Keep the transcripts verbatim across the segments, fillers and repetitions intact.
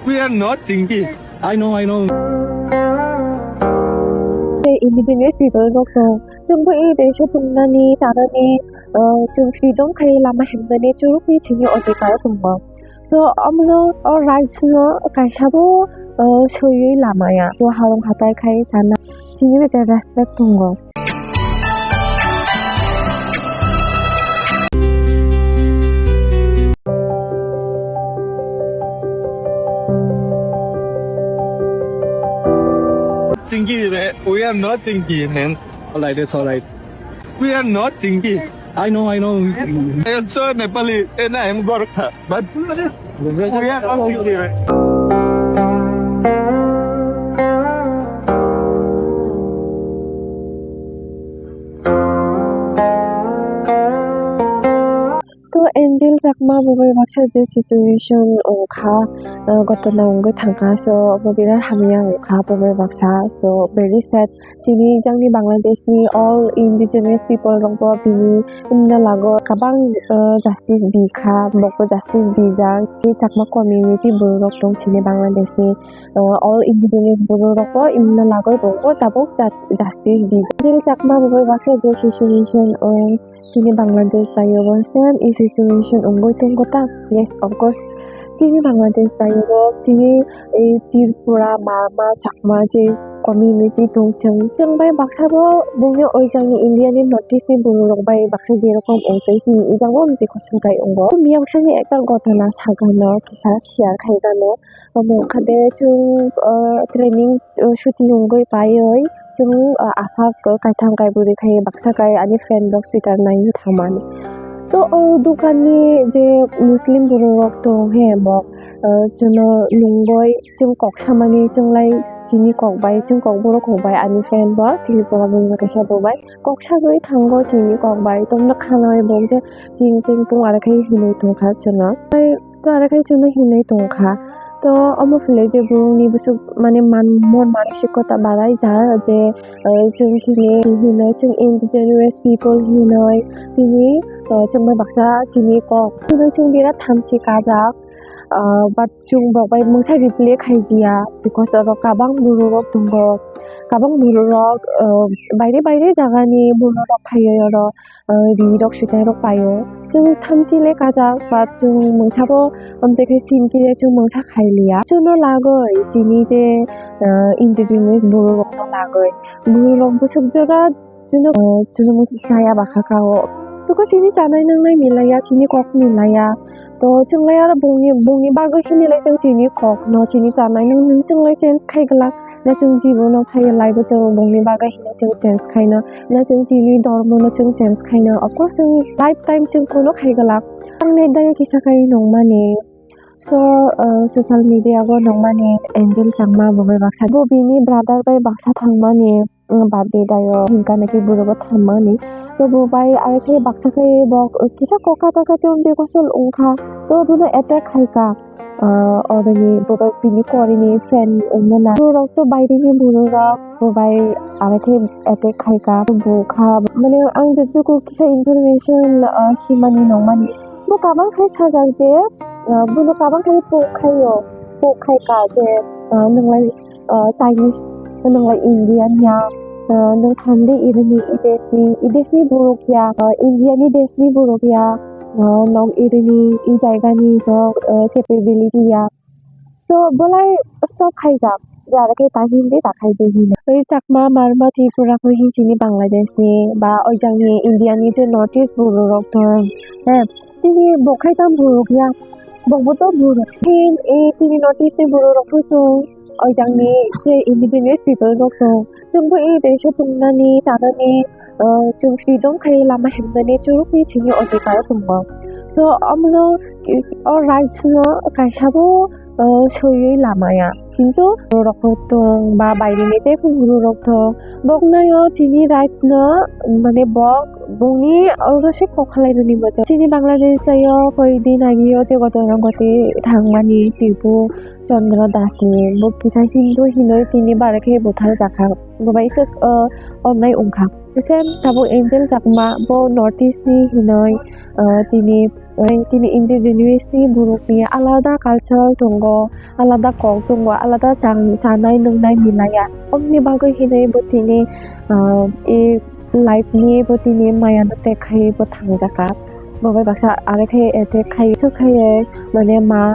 We are not Chinki. I know, I know. Indigenous people rok tong. Chwng bo e desh o tongnani, chanani, uh, chwng freedom khai lama himnani chwng ni chini odhikar tongo. So, omono o rights no kaisa bo, uh, soyui lama ya. Bo harong hatai khai chana. Chini bete respect tongo. Chinki, man. We are not Chinki, man. Alright, it's alright. We are not Chinki. I know, I know. I am so Nepali and I am Gorkha. But we are not Chinki, man. To Angel Chakma bo bai baksa je situation wngkha, uh, gotona wngwi thangkha, so bo birat hamya wngkha bo bai baksa, so very sad. Chini jangni Bangladesh ni all indigenous people rok bo bini wngna lago kabang, uh, justice bi kha, bokbo justice bijak. Je Chakma community borok tong chini Bangladesh ni, uh, all indigenous borok rok bo wngna lagoi bokbo tabuk ju-, justice bijak. Angel Chakma bo bai baksa je situation, uh, Chini Bangladesh tayo bo same e situation wngwi tongo ta? Yes, of course. Chini Bangladesh tayo bo chini, eh, Tripura, Marma, Chakma je community tong chwng, chwng bai baksa bo bongni oijangni India ni North East ni borok rok bai baksa jerokom wng twi chini ijang bo mtwi khosong kai wngo. Miyang sani ekta gotona sagano kisa share khai gano. Omo wngkha de chwng, ah, training, ah, chuti wngwi paiwi chwng, ah, aphak kaitham kaibrwi khai baksa kai ani friend rok sweater naina thangmani. To o dokanni je Muslim borok rok tong he bo, ah, chwngno nungwi chwng kok samani chwnglai chini kok bai chwng kok borok kok bai ani friend bo Tripura borok kaisa bo bai kok sagwi thango chini kok bai tongno khanai bo je ching ching tong aro khai hinwi tongkha chwngno. To aro khai chwngno hinwi tongkha. To omo phile je borokni bwswk mane man, mon mansik kota barai ja je, eh, chwng tini hinwi chwng indigenous people hinwi tini, eh, chwng bai baksa chini kok hinwi chwng birat thamchi kajak, ah, but chwng bok bai mungsa replay khai jia because oro kabang borok rok tongo, kabang borok rok, eh, baire baire jagani borok rok phaiwi oro. Ah, ri rok switai rok paio. Chwng thamchi le kajak, but chwng mungsa bo, um, tei khe sinki le chwng mungsa khai liya. Chwngno lagoi chini je, ah, indigenous borok rokno lagoi. Borok rok bwswk jora chwngno, ah, chwngno mungsa chaya bakha kao. Toko chini chanai nwngnai milaiya, chini kok milaiya. To chwng lai aro bongni, bongni bagwi hinwi lai chwng chini kokno, chini chanai nwngnai chwng lai change khai glak. Na chwng jibono phaiya life o chwng bongni bagwi hinwi chwng change khaino, na chwng chini dormo no chwng change khaino, of course chwng lifetime chwng kuno khai glak. Ang net daya kisa khai nongmani. So, uh, social media o nongmani Angel Changma bo bai baksa, bo bini brother bai baksa thangmani, um, birthday dayo hinka naki buro bo thammani. To bo bai aro khe baksa khai bo kisa kok kata kati wngtwi kosol wngkha. To bono attack khaika. Ah, oroni bobai bini korini fan wngmana. Borok to bairini borok rok bobai aro khe attack khaika, bukha. Mane ang jesuku kisa information, ah, simani nongmani. Bo kabang khai sajak je, ah, bono kabang khai pok khaio, pok khaika je, ah, nwnglai, ah, Chinese, nwnglai Indian ya, ah, nwng thamdi irini i desni, i desni borok ya, ah, India ni desni borok ya. Ah, nok irini i jaigani nok, ah, capability ya. So, bolai stop khaijak, je aro khe ta hindi ta khai de hino. Oi Chakma, Marma, Tripura kho hin chini Bangladesh ni, ba oijang ni India ni je North East borok rok tong, he, tini bo khai tam borok ya, bo bo to borok. Sin, e, tini North East ni borok rok pho tong, oijang ni je indigenous people rok tong. Chwngbo e desh o tongnani, chanani, ah, chwng freedom khai lama himnani chwng ni chini odhikar tongo. So, omono, o rights no kaisa bo, ah, soyui lama ya. Kintu borok rok tong ba baire ni jephru borok rok tong, bok naio chini rights no, mane bok bongni oro se kok khalai nani mochang. Chini Bangladesh taio koi din agi o je gotona goti thangmani Tipu Chandra Das ni, bo kisa Hindu hinoi tini bare khe buthar jakha. Bo bai se, ah, onnai wngkha. Same tabuk Angel Chakma, bo North East ni hinoi, ah, tini Tini indigenous ni borok ni alada culture tongo, alada kok tongo, alada chang-, chanai nungnai milaya. Omni bagwi hinwi bo tini, ah, i life ni bo tini maya no tek khai bo thangjaka. Bo bai baksa are khe attack khai, so khai mane ma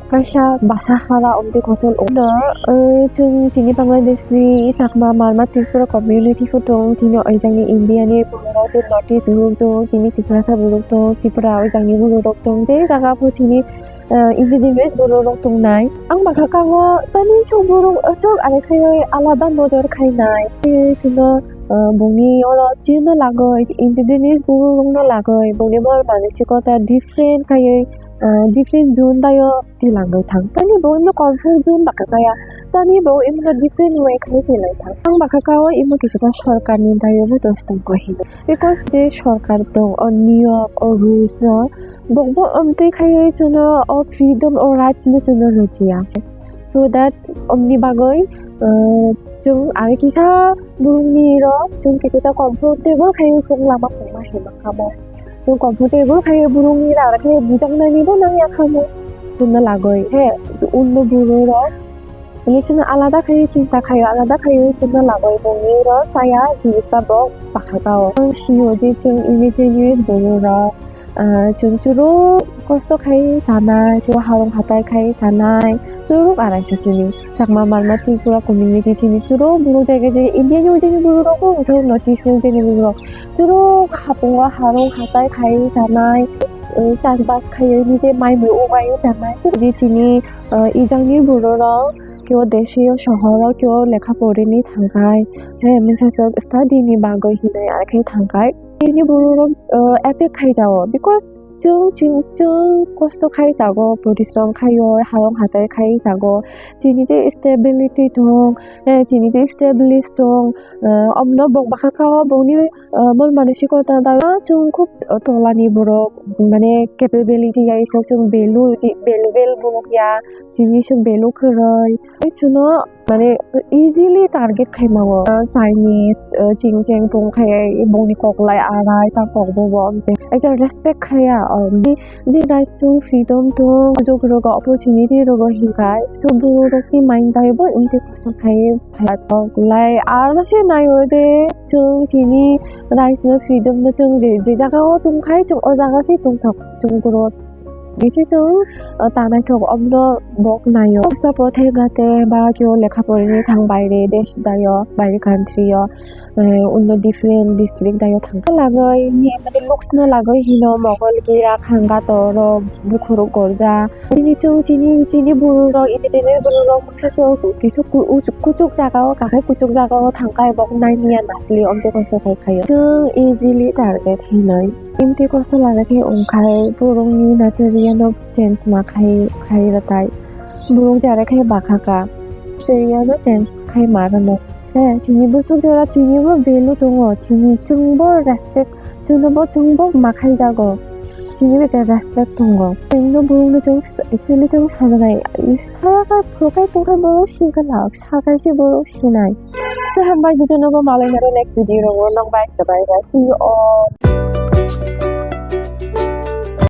kaisa basa hara omtwi kosol o. No, eh, chwng chini Bangladesh ni Chakma, Marma, Tripura community pho tong, tini o jang ni India ni borok je North East borok tong, tini Tiprasa borok tong, Tripura o jang ni borok tong, je jaga pho chini, eh, indigenous borok rok tong nai. Ang bakha kha o tani sok borok, eh, sok are khai alada nojor khai nai. Eh, chwngno, eh, bongni oro chini lagoi indigenous borok rok no lagoi bongni bor manusikota different khai, eh, different zone dai o. Tilangwi thang. Tani bo imo comfort zone bakha kaya. Tani bo imo different way khai tilai thang. Ang bakha kao imo kisa ta sorkar ni dayo bo dos tong ko hino. Because je sorkar tong o niyom o rules no bok bo omtwi khai chuno o freedom o rights no chuno rwchaya. So that omni bagwi, uh, chwng ari kisa borokni ro chwng kisa ta comfortable khai chwng lama phungma hima kamo. Chwng comfortable khai borokni rara khai bujaknani bo nangya kamo. Chwngno lagoi he undo borok rok. Ani chwngno alada khai chinta khaio, alada khai chwngno lagoi bongni ro chaya jinis ta bo bakha kao. Ang sio je chwng indigenous borok rok, ah, chwng churuk kosto khai chanai, churuk harong hatai khai chanai, churuk araisa chini. Chakma, Marma, Tripura community chini churuk borok jaga jaga India ni ujani borok rok bo wngkha North East ni ujani borok rok. Churuk hapungo harong hatai khai chanai, eh, chas bas khai nije mai mui ubai chanai. Churuk di chini, eh, ijang ni borok rok kio desio sohor o kio lekha pori ni thangkai. He, misa sok study ni bagwi hinwi akhai thangkai. Chini borok rok, eh, attack khai jao because Chwng, chwng, chwng kosto khai jago, porishrom khaio, harong hatai khai jago. Chini je stability tong, eh, chini je establish tong, eh, omno bok bakha kao bongni, eh, mol manusikota da chwng khub tolani borok, mane capability ya iso chwng value, value, value borok ya, chini chwng value kwrwi. Tei chwngno mane easily target khai mano. Chinese, eh, ching cheng tong khai, bongni kok lai arai, ta kok bo bo, ekta respect khaya, um, je rights tong, freedom tong, jog rogo opportunity rogo hinkai, so borok ni mind bai bo imte kosa khai, khai kok lai, aro se naio de, chwng chini rights no, freedom no chwng je, je jaga o tong khai, chwng o jaga se tong thok, chwng borok. Bisi chwng, uh, ta naithok omno bok naio. Sa pothai gate ba kyo lekha porini thang baire desh dayo, baire country o, eh, uno different district dayo thang. Lagoi, ni mane looks no lagoi hino Mogol gira khanga toro bukhuruk gorja. Chini chwng chini, chini bururok, indigenous bururok mungsa so kisu ku-, uchu-, kuchuk jaga o, kakhai kuchuk jaga o thangkai bok nainiya nasli omte koso khai khayo. Chwng easily target hinoi. Imtwi koso lana khe wngkhai borokni nacharia no change ma khai, khai rwtai. Borok jara khe bakha ka. Nacharia no change khai ma rwno. He, chini bwswk jora chini bo value tongo. Chini chwng bo respect, chwngno bo chwng bo ma khai jago. Chini bo ekta respect tongo. Chwngno borokno chwng actually chwng sajaknai. Saya khai phuru khai tong khai borok singkha na. Sakai se borok sinai. So, hambai jotono bo malai naro next video rogo nokbai sabai ba. See you all.